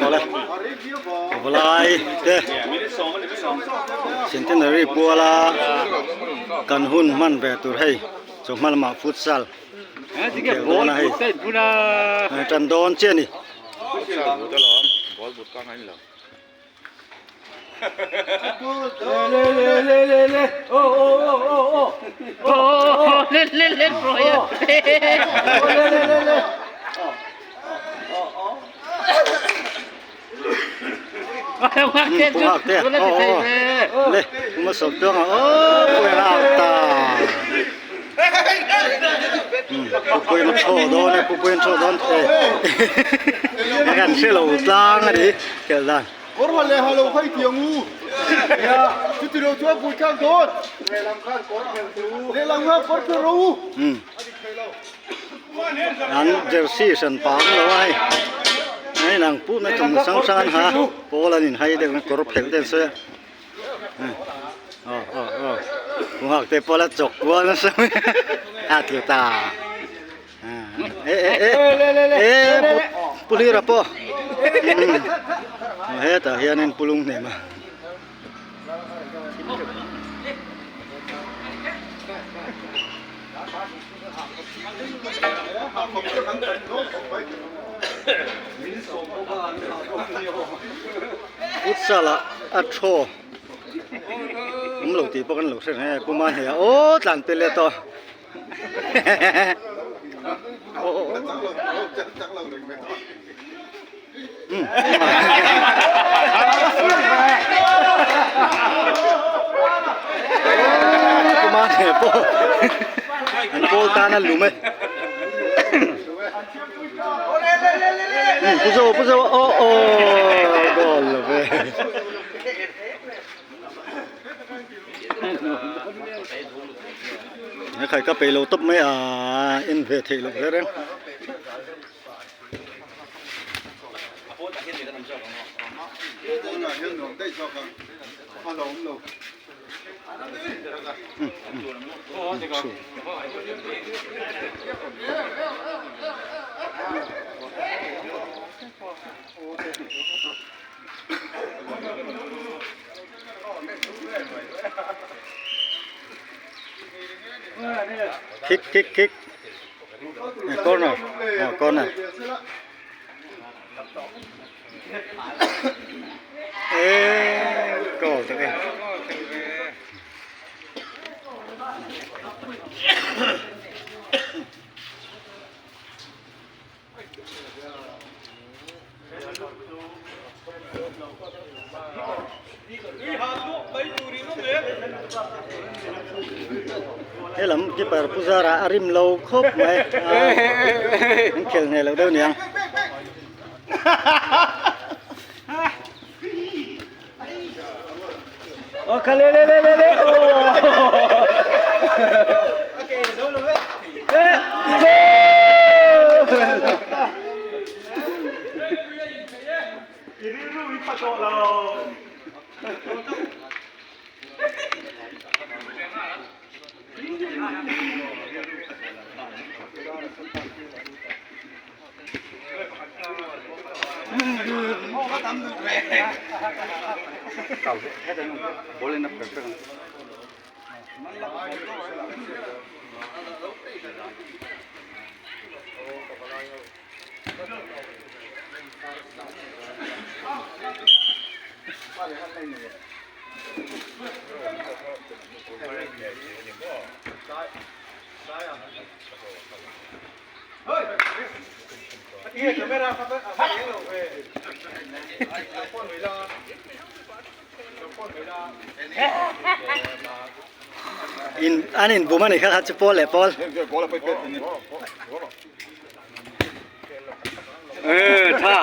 Awle pavalai te centenary puala kan hun hman ve tur hei chawhma lamah futsal inkhel dawn a hei tan dawn chiah a ni. Kawr leh ha lo khai thiang u. Nia, chuti lo chuan pui thlak dawn. Lehlam khan kawr phelh teh u. Lehlam khan kawr phelh rawh u. An jersey hran pah ang lo a hei. Hei nang pum na thawmhnaw hrang hrang an ha pawl an inhai deuh a kawr phelh te an sawi a. Aw aw aw pu nghak te pawh la chawk kual nasa mai a tlu ta. E e e e pu hlira pawh hetah hianin pu lung hnem a. Futsal ah a thaw awm lo tih pawh kan lo hre reng e pu Mahnia aw tlan pel leh tawh. Kumane pawh an pawl tan a lum e pu zo pu zo aw aw goal lo ve. He khai ka peih lo tawp mai a en ve theih loh hle reng. Kick kick kick corner corner e goal tak e. He lam keeper pu zara a rim lo khawp mai a an khel hneh loh deuh niang. In an inbum a ni kha kha chu pawl leh pawl. Tha.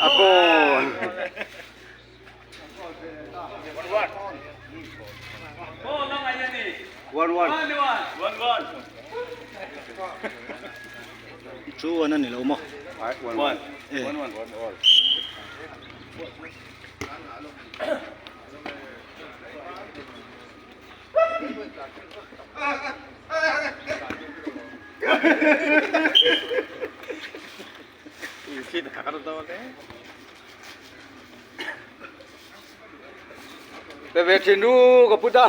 A goal. One one. 2-1 a ni lo maw? E. Ve thin u ka pu ta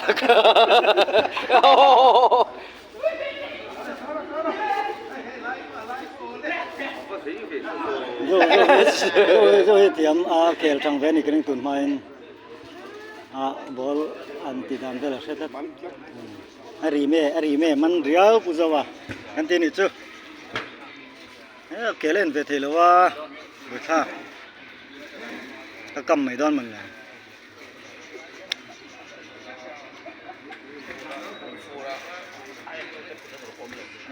Zo hi thiam a khel thang ve a ni ka ring tun hmain a ball an ti dan vel a hre tlat a ri me a ri me man riau pu zo a kan ti nih chu he kel a en ve thei lo a buaithlak ka kam mai dawn mawn le.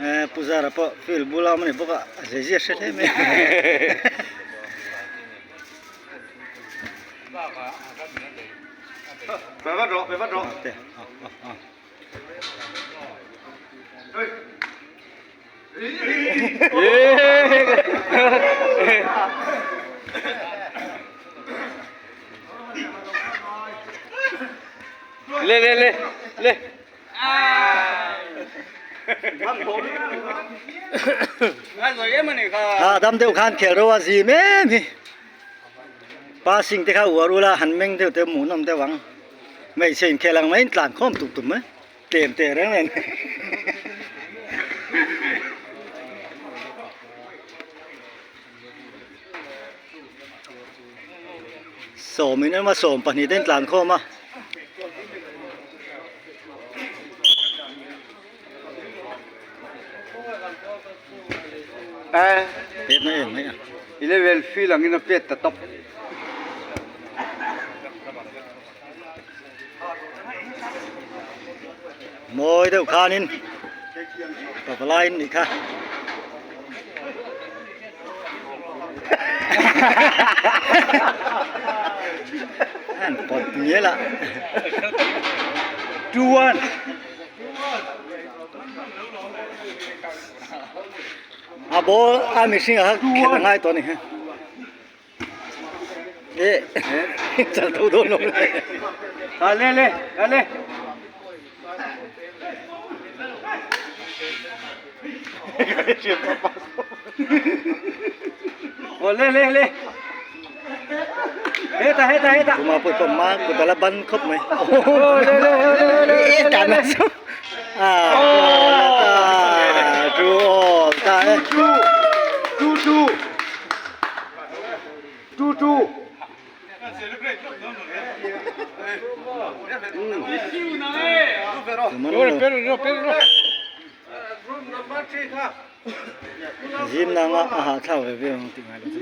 Eh pu zara pawh field bula awm a ni bawk a a zei zia hre hle mai Le le le le. Ha dam deuh khan khel ro a zim em hi passing te kha uar ula han meng deuh te hmuhnawm deuh ang hmeichhe inkhel ang mai in tlan khawm tuk tum mai. Tlem teh reng reng. Sawm in emaw 12 te in tlan khawm a. Eh. Pet na em mai a. 11 feel angin a pet ta tawp. Mawi deuh khanin pavalai in nih kha. An pawt ngial a. 2-1. A ball a mihring a kha khelh a ngai tawh a ni. E chal tho dawn lo le. A le le a le. O le le le. Heta heta heta. Kuma pui pawh ma kut ala ban khawp mai. O le le le le. E tan a chu. A ta tu all ta e. 2 2 2 2 Zim nanga a hahthlak ve ve ang tih ngai lo chu.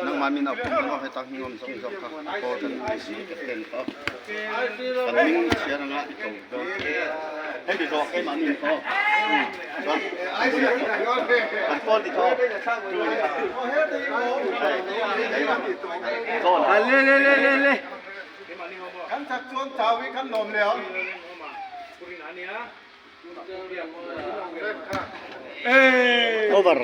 Nangmah min a pum anga heta hming awm zawng zawng kha call kan IC captain kha kan hming chhiar anga i ko dawn hei ti zawh keimah min ko chuan kan call ti kha le le le le le Kan chak chuan chau hi kan lawm leh ang. Over.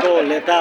Goal leh ta.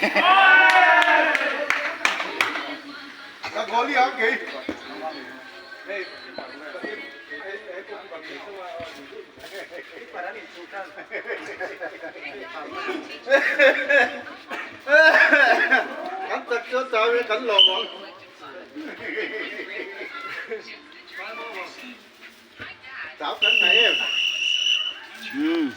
Ka goalie ang kei. Kan chak chuan chau hi kan lawm ang. Chau kan ngai em? Hmm.